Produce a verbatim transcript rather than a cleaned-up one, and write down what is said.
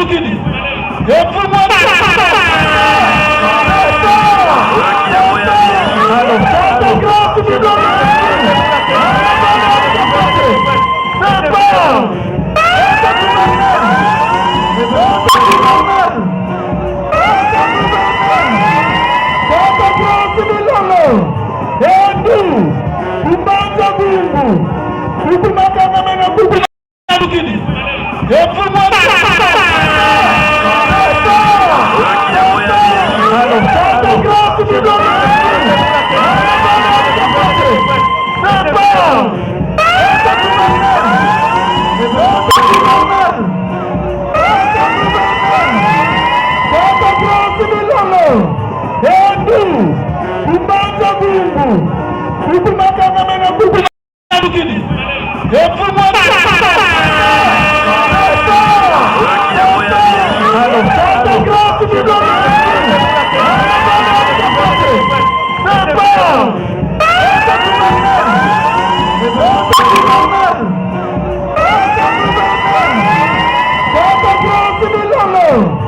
E mfumu a Santa Claus Milolo. Santa Claus Milolo. Etu, ku mbanza Bumbu, kuku makanga mena kuku. Etu, ku mbanza Bumbu, kuku makanga mena kuku. Yadukidi. E mfumu a Santa Claus Milolo. Santa Claus Milolo.